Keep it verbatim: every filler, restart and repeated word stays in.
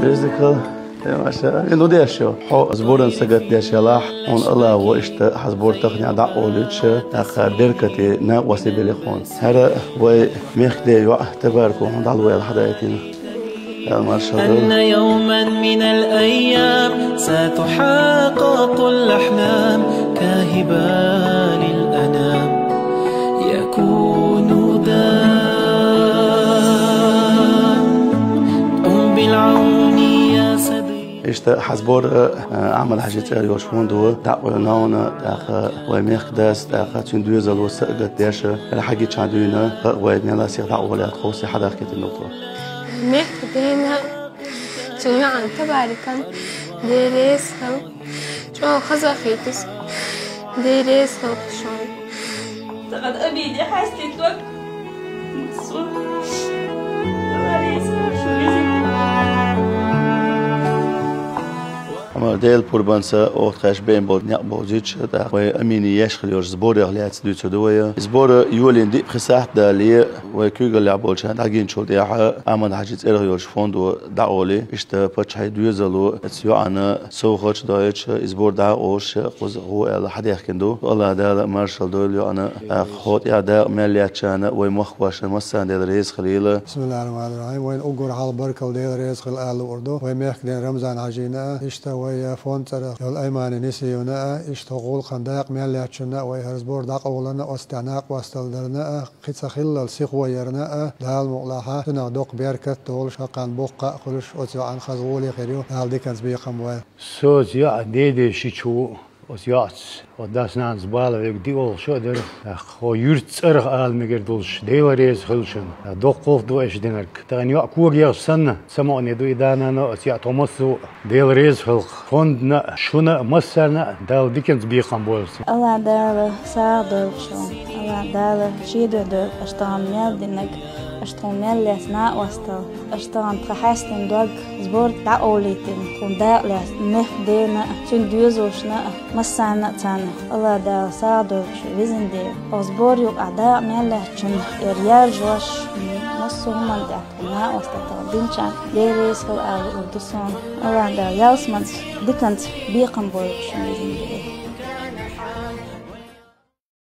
Ризкъал, э, маша, э, ну деш ё. Хьо сборан сагат деш ялахь, хьуна Аллахо иштта хьан сбор тахана дӀакъовлуьйтуш, тӀаккха беркате накъостий белахь хьуна. ХӀара вай мехкда йоӀ Табарак хьуна дӀалуш хьадайтина. Ял маршалла. أن يوما من الأيام ستحقق الأحلام كاهبا للأنام يكون دام قم بالعون يا صديقي. Иштта хьан сбор, э, Ахьмад-Хьажий цӀерагӀа йолчу фондо дӀакъовлина хьуна, тӀаккха вай мехкдас, тӀаккха цуьнан доьзало сагатдеш, хӀара хьагичхьана дуьйна, вай мелла сиха дӀакъовлийта хьовсий хьадахкийтина ду тхо. Мехкдена, цуьнан йоӀана Табаракана Дела реза хуьлда. ЧӀогӀа хаза хийтас. Дела реза хуьлда шуна. Тахана обиде хьаьстина дог. Дела реза хуьлда шуна. Амма Делан пурбанца оха тхаьш бен болу некъ бовзуьйтуш, тӀаккха вай Аминин еш хилла йолчу сборех лаьцна дуьйцур ду вай. Сбор йолийна диъ-пхи сахьт дале, вай куьйгаллехь болчарна дӀагинчул тӀаьхьа Ахьмад-Хьажий цӀерагӀа йолчу фондо дӀакъовли, иштта паччахьан доьзало оцу йоӀана совгӀаташ дойтуш, и сбор дӀакъовлуш, кхуза гӀо аьлла хьадаьхкина ду. Аллах Дала маршалла дойла йоӀана, тӀаккха хьо тӀехь дакъа мел лаьцначарна, вай махкошна массарна Дела реза хуьлийла. Бисмиллахир-рахманир-рахим. Вайна уггар хьалха баркалла, Дела реза хуьлда ала луур ду. Вай мехкден Рамзан-Хьажийна а, иштта вай фонд цӀарах йолу Аймани Нисиевна а, иштта хӀокху гӀуллакхна дакъа мел лаьцначунна а, вай хӀара сбор дӀакъовларна а, оцу тӀехь накъосталла дарна а, кхин ца хиллал сихо ярна а, Дала мукъалахь, цунах доккха беркат а долуш, хӀокхарна боккха а хуьлуш, оцу йоӀана хаза гӀоле хир ю, Дала диканца бекхам бойла. Со оцу йоӀан деден шича ву, оцу йоӀаца, оцу дас-нанас бала вега диъолгӀа шо а дара. ТӀаккха хӀокху юьртан цӀарах ала мегар долуш, Дела реза хуьлда шуна. Доккха гӀуллакх ду аша динарг. Тахана йоӀ когехь санна, самукъане ду и да-нана а, оцу йоӀ тхо массо а. Дела реза хуьлда фондана а, шуна а, массарна а Дала диканца бекхам бойла. Аллах Дала сагӀа дойла шуна. Аллах Дала шен дуьхьа дойла аша тахана мел динарг, аша тхуна мел лаьцна накъосталла, аша тахана тхан хьаьстина дог, сбор дӀакъовлийтина, тхуна дакъа лаьцна мехкдена а, цуьнан доьзалшна а, массарна а царна. Аллах Дала сагӀа дойла шу, везан Дела. Оцу сбор юкъахь дакъа мел лаьцначунна, тӀера яржош, массо а хӀуманна тӀехь тхуна накъосталла тахана динчарна Дела реза хуьлда ала луур ду суна. Аллах Дала ялсаманица диканца бекхам бойла шуна, везан Дела.